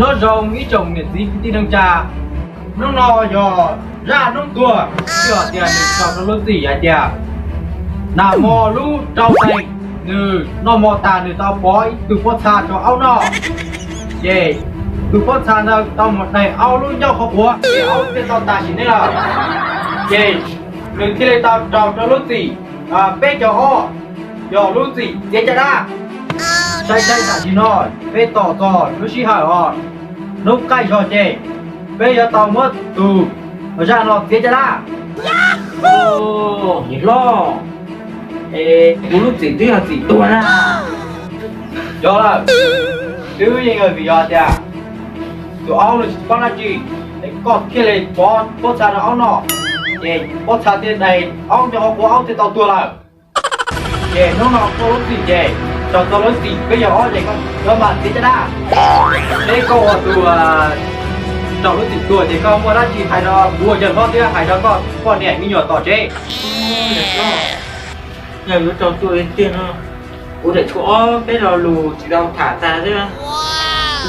Nyob zoo ib tsoom niam txiv kwv tij neej tsa, hnub no yog zaj noob tuag, twb hais tias nws tso rau lub txim hais tias nag hmo lub rau xees nws noj hmo tas nws tau pov ib tug pob txha rau aub noj, ces tus pob txha ntawd tau mus daig aub lub ncauj qhov quav ces aub thiaj tau tas sim neej lawm. Ces nws thiaj li tau raug rau lub txim peb caug ob, yog lub txim txiav caj dab. Sai sai tam sim no peb tos txog lub sij hawm os, hnub qaij zog ces peb yuav tau muab tus zaj no txiav caj dab. Niam hlob, es kuv lub txim twb yog txim tuag na. Yog lawm, twb yeej yog vim yog tias tus aub no tsis paub dab tsi, es koj thiaj li pov pob txha rau aub noj, ces pob txha thiaj daig aub ncauj qhov quav aub thiaj tau tuag lawm. Ces hnub no koj lub txim ces raug txog lub txim peb caug ob ces koj yuav mam txiav caj dab. Seb koj ua tus raug lub txim tuag ces koj muaj dab tsi hais rau kuv ua yawg hlob thiab hais rau koj poj niam me nyuam tom tsev. Yog yuav raug tuag li tiag no, kuv tseem tshuav ob peb lo lus tsis tau tham tag thiab.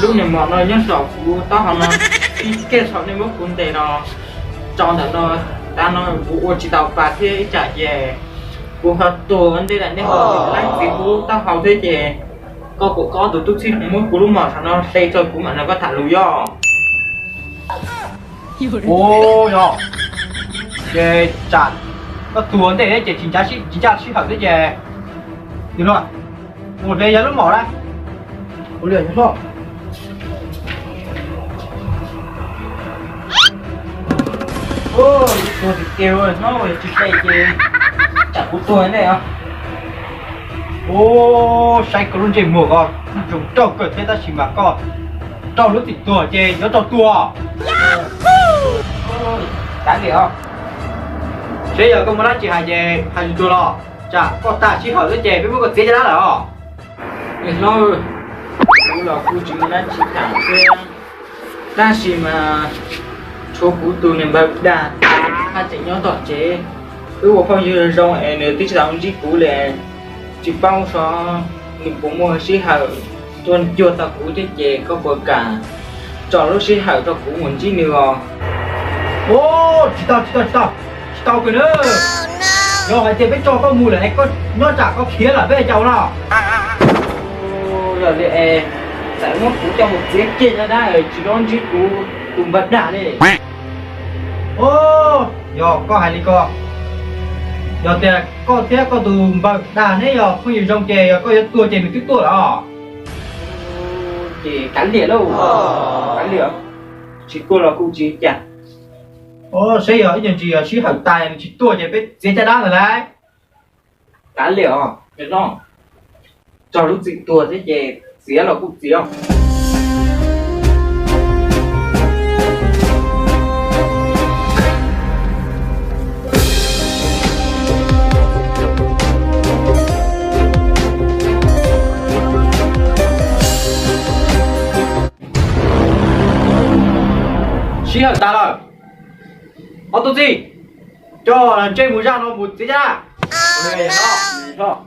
Lub niag mom no nyob saum kuv taub hau no, ib kiag thaum nej muab kuv ntes los tso ntawm no, tav no kuv ua tsis tau pa thiab ib tsam ces kuv ho tuag ua ntej lawm nej ho laib txiv kuv taub hau thiab ces koj kuj koj tus tub txib muab kuv lub mom saum no hle tso kuv mam nrog koj tham lus yog. Ua yog, ces tsam koj tuag ua ntej thiab ces tsis ncav, tsis ncaj sij hawm thiab ces mus hle yog lub mom na. Ua li yog hlob. Tuag tiag tiag no tsis hle ces tsam kuv tuag ntej os. Ua, saib koj lub ntsej muag ko zoo nraug kawg thiab tab sis mas koj raug lub txim tuag ces yuav raug tuag. Kav liam os. Seb yog koj muaj dab tsi hais ces hais tsuag tsuag los, tsam koj tag sij hawm thiab ces peb muab koj txiav caj dab lawm os. Niam hlob, kuv los kuj tsis muaj dab tsi tham thiab, tab sis mas tshuav kuv tus niam npawg dag haj tseem nyob tom tsev. Wb ua phooj ywg zoo es nws twb tsis tau ntsib kuv li, tsis paub xyov nws puas muaj sij hawm tuaj cuag tau kuv thiab ces koj puas kam tso lub sij hawm rau kuv mus ntsib nws os? Ua, tsis tau, tsis tau, tsis tau, tsis tau kiag na. Yog hais tias peb tso koj mus lawm es koj nyob tsam koj khiav lawm peb cas ua no. Yog li es txawm muab kuv coj mus txiav kiag caj dab tsis tau ntsib kuv tus npawg dag li. Ua, yog koj hais li ko, yog tias koj thiab koj tus npawg dag neb yog phooj ywg zoo ces yog koj yuav tuag ces nws twb tuag lawm os. Ces kav liam lauj, kav liam, tsis tuag los kuj tsis ua cas. Ua, seb yog ib nyuag ntsis yog sij hawm tas nws tsis tuag ces peb txiav caj dab ntawd lauj. Kav liam os, tso lub txim tuag thiab ces txiav los kuj txiav. Sij hawm tas lawm, ob tub txib, coj ntsej muag zaj no mus txiav caj dab.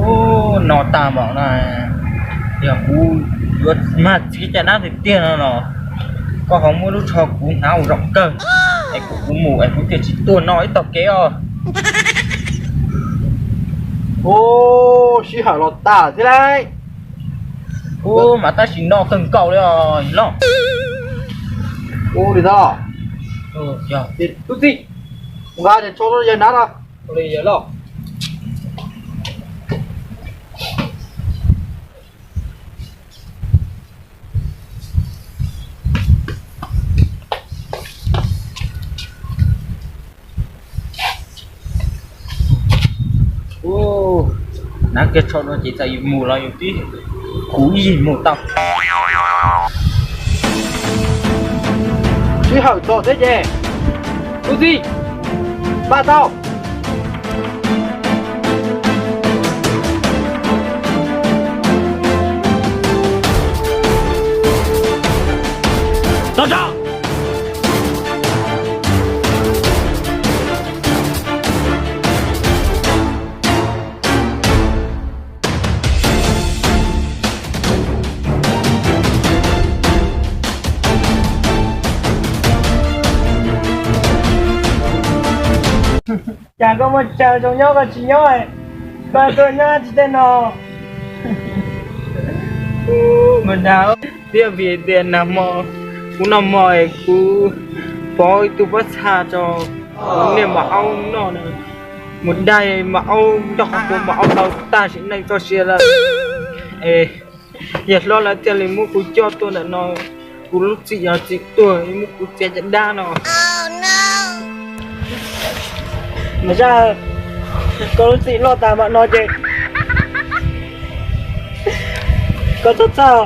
Ub, no tag npaum no, yog kuv yuav mag txiav caj dab tiag tiag no los, koj ho muab lub tsho kuv hnav ua zaum kawg, es kuv, kuv mus es kuv thiaj tsis tuag no ib tog kev os. Ub, sij hawm los tag thiab lauj. Ub, mas tab sis no kawg nkaus li os loj. Ub, li ntawd. Tub txib, nqa tsho rau yawg hnav no. Ua li yawg loj. Hnav kiag tsho no ces txawm yus mus los yus twb kuv ib yig mus tau. Sij hawm txog thiab ces, tub txib, npaj tau. Cas koj muaj chaw zoo nyob koj tsis nyob, koj tuaj nyob tsis tej no. Mas dag, thiab vim tias nag hmo kuv noj mov es kuv pov ib tug pob txha rau niag maum aub noj na, mus daig maum aub coj qhov puav maum aub ntau tag sim neej txoj sia lawm. Es yawg hlob lawv thiaj li muab kuv coj tuaj ntawm no, kuv lub txim yog txim tuag muab kuv txiav caj dab no. Mas Zaj, koj lub txim loj tas mam no ces koj txhob txhawj,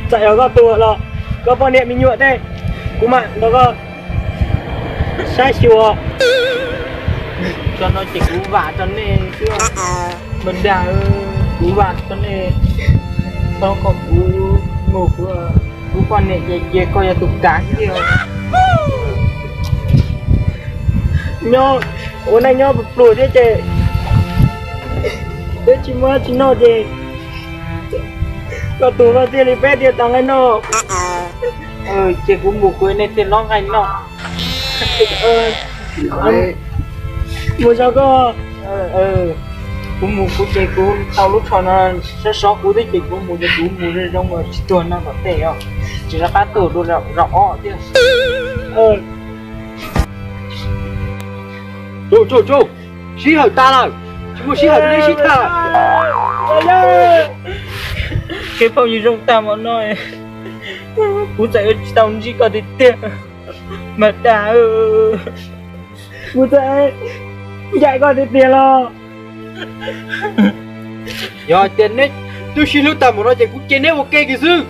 txawm yog koj tuag los koj poj niam me nyuam tej kuv mam nrog koj saib xyuas. Tso no ces kuv vam rau nej xwb, mas dag, kuv vam rau nej, txhob kom kuv mus, kuv poj niam ces cia koj yog tus kav xwb. Nyob ua neej nyob pluag thiab ces peb tsis muaj tsis noj ces koj tuag koj thiaj li peb thiaj tau nqaij noj. Ces kuv mus kuv nej thiaj lob nqaij noj. Mus tso koj. Kuv mus kuv ces kuv tau lub tsho no sab sov kuv thiab ces kuv mus ces kuv mus zoo zoo tsis tuag no kom tej os, tsis rov qab tuag dua zaum ob thiab. Tso, tso, tso, sij hawm tas lawm, tsis muaj sij hawm rau nej sib tham. Kev phooj ywg zoo tag mam no, kuv txawm yuav tsis tau ntsib koj tiag tiag, mas dag, kuv txawm ncaim koj tiag tiag los. Yog tias neb twb sib hlub tag npaum no ces kuv cia neb ua ke kiag xwb.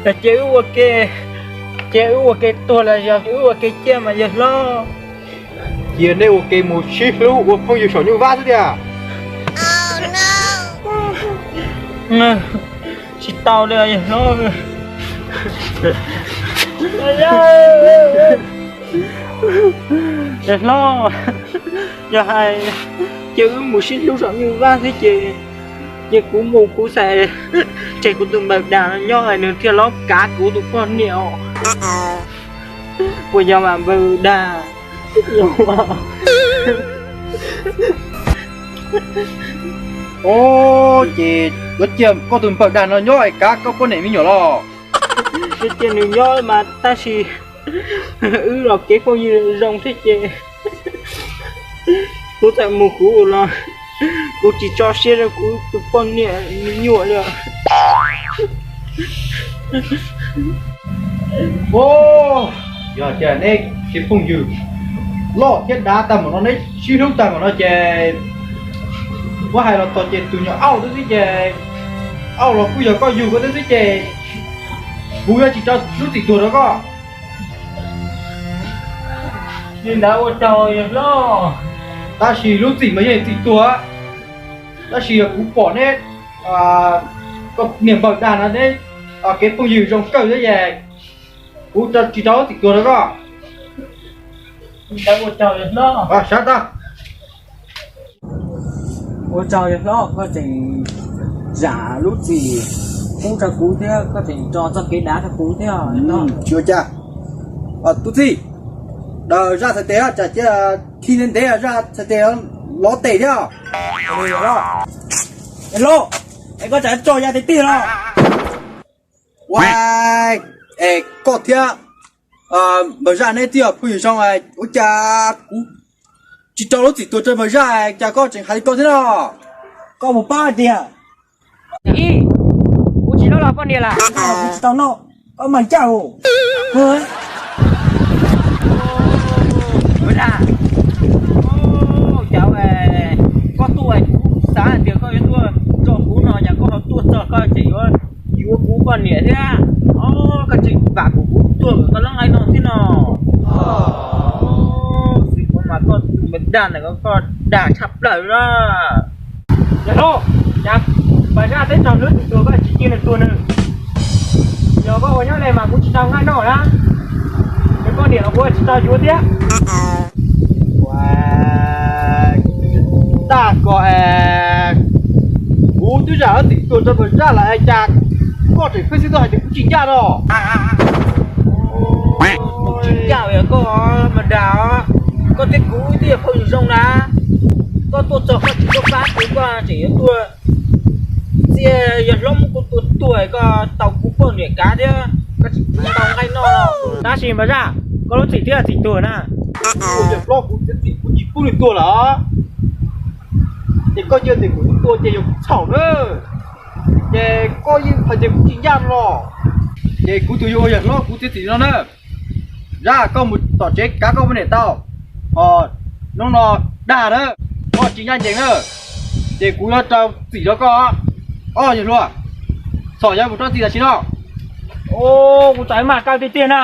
Ces wb ua ke, ces wb ua ke tuag los yog wb ua ke ciaj mas yawg hlob? Cia neb ua ke mus sib hlub ua phooj ywg saum nyuj vab xwb tiag. Tsis tau li yawg hlob. Yawg hlob, yog hais ces wb mus sib hlub saum nyuj vab xwb ces, ces kuv mus kuv xav tseg kuv tus npawg dag no nyob nws thiaj los kav kuv tus poj niam os. Puas yog mas npawg dag? Os, ces yuav cia koj tus npawg dag no nyob es kav koj poj niam me nyuam los? Cia nws nyob mas tab sis wb los kev phooj ywg zoo thiab ces kuv txawm mus kuv los kuv tsis tso siab rau kuv tus poj niam me nyuam li. Os, yog tias neb kev phooj ywg loj thiab dav tag npaum no, neb sib hlub tag npaum no ces muab hais los txog ces tus nyuam auj twb xwb ces, auj los kuj yog koj yug koj twb xwb ces kuv yuav tsis rau lub txim tuag rau koj. Li ntawd ua tsaug yawg hlob. Tab sis lub txim mas yeej txim tuag, tab sis yog kuv pom neb, koj niag npawg dag no neb kev phooj ywg zoo kawg thiab ces kuv tsis rau lub txim tuag rau koj. Ua tsaug yawg hlob, koj tseem zam lub txim pub rau kuv thiab koj tseem tso txoj kev dav rau kuv thiab. Tsis ua cas. Tub txib, daws zaj txhais tes tsam cia khi ntev ntev zaj txhais tes lov tes thiab. Yawg hlob, es koj tsam tso ya tiag tiag los? Ua, es koj thiab npawg zaj neb twb yog phooj ywg zoo, ua cas kuv tsis rau lub txim tuag rau npawg zaj cas koj tseem hais li ko thiab no? Koj puas paub hais tias ib, kuv tsis loj los poj niam lawm, kuv tsis tau noj, koj mas ncaj os. Npawg zaj, cas koj tuaj kuv xav hais tias koj yuav tuaj nrog kuv no cas koj ho tuaj txog koj tseem yuav yuav kuv poj niam thiab. Koj tseem vam kuv tuaj kom koj lob nqaij no thiab no. Xwb kuv mas koj tus npawg dag ntawm koj dag tshaj plaws na. Yawg hlob, cas npawg zaj twb raug lub txim tuag koj tsis cia nws tuag nws? Yog koj ua nyob li mas kuv tsis tau nqaij noj na, nws poj niam los kuv tsis tau yuav thiab. Ua, tag koj, kuv twb zam lub txim tuag rau npawg zaj lawm cas koj tseem pheej xwb tuaj hais tias kuv tsis ncaj no. Kuv tsis ncaj, koj mas dag os. Koj thiab kuv twb yog phooj ywg zoo na, koj tuaj txog koj tsis tuaj pab kuv koj tseem yuav tuag. Txiv yawg hlob muab kuv tua tuag, koj tau kuv poj niam kav thiab, koj tsis tau nqaij noj. Tab sis mas Zaj, koj lub txim thiab txim tuag na. Yawg hlob kuv txiv txim kuv tsis pub nws tuag lawm. Ces koj cia tias kuv tuag ces yog kuv txhaum na. Ces koj yeej hais tias kuv tsis ncaj los, ces kuv tus yuav ua yawg hlob kuv txiv txim no na. Zaj, koj mus tom tsev kav koj poj niam tau, ho hnub no dag na, koj tsis ncaj ncees na, ces kuv yuav rau txim rau koj. Os yawg hluas, txhom yawg mus rau txim tam sim no. Kuv tsam maj kawg tiag tiag na.